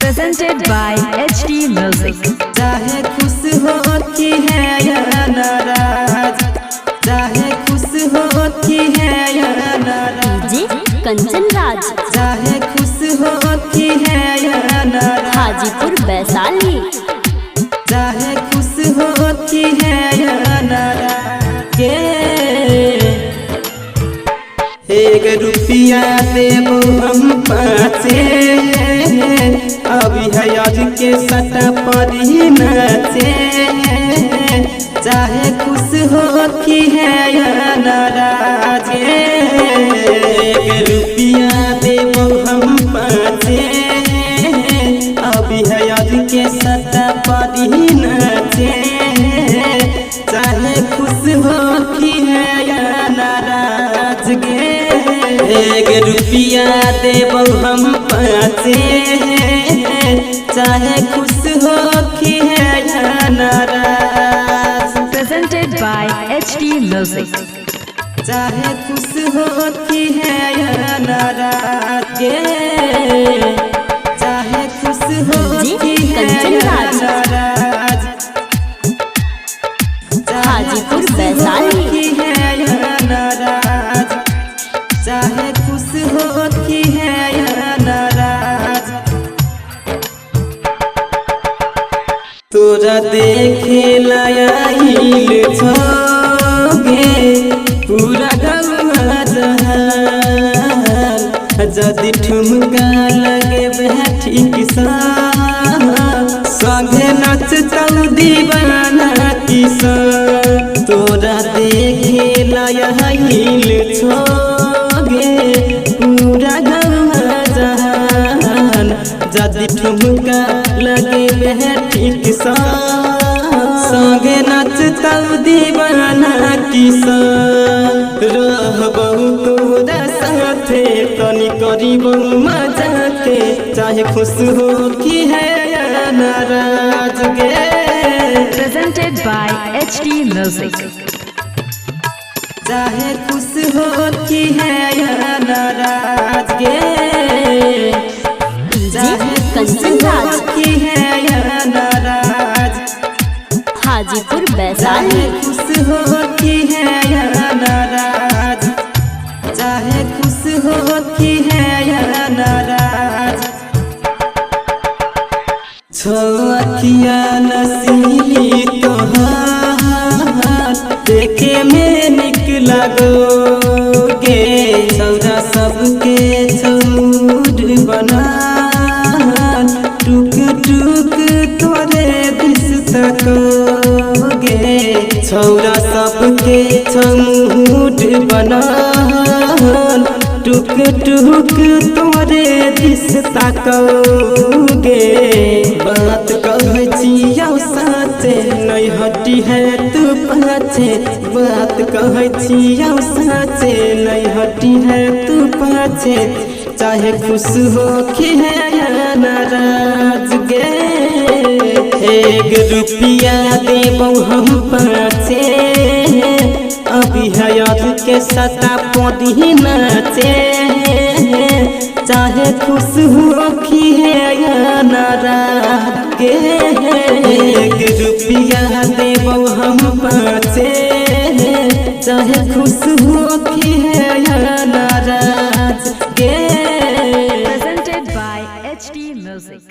Presented by HD Music. चाहे खुश होती है या नाराज, चाहे खुश होती है या नाराज, डीजे कंचन राज, चाहे खुश होती है या नाराज, हाजीपुर वैशाली। चाहे खुश होती है या नाराज के। एक रुपया देबो हम पाचे, अभी है आज के सटा परी नाचे। चाहे खुश होती है या नाराज, एक रुपया देबो हम पाचे, अभी है आज के सटा परी नाचे। चाहे खुश होती है या नाराज गे, एक रुपया देबो हम पाचे, चाहे खुश होखी है या नाराज। Presented by HD Music. चाहे खुश होती है या नाराज गे, चाहे खुश होती है कंचन या राज, नाराज, चाहे हाजीपुर खुश वैशाली। होती है या नाराज, चाहे खुश होती है या नाराज। तोरा देखे लायल छोगे पूरा गौआ जहान, जदि ठुमका लगे ठीक संगे नचतौ दीवाना किसान। तोरा देखे लायल छोगे पूरा गौआ जहान, जदि ठुमका लगे ठीक संगे नचतौ दीवाना किसान। रहबौ तोरा साथे तनी करीबौ मजाके, चाहे खुश हो की है या नाराज गे। Presented by HD Music. चाहे खुश होती है या नाराज गे, डीजे चाहे खुश कंचन राज, होती है या नाराज, हाजीपुर वैशाली। चाहे खुश होती है या नाराज, चाहे खुश होती है या नाराज। छो अखिया नसीली तोहार देखे में निक लगोगे, छौरा सबके छौर बना टुक टुक तोरे दिस तकोगे। छौरा सबके छौर बना टुक टुक तोरे दिस तकोगे। बात कहै छियौ साचे नहीं हटी है तू पाछे, बात कहै छियौ साचे नहीं हटी है तू पाछे। चाहे खुश होखी है या नाराज गे, एक रुपया देबौ हम पाचे, अभी हयात के सता पौधी नाचे। चाहे खुश होखी है या नाराज गे, एक रुपया देबौ हम पाचे, चाहे खुश होखी है या नाराज गे। Presented by HD Music.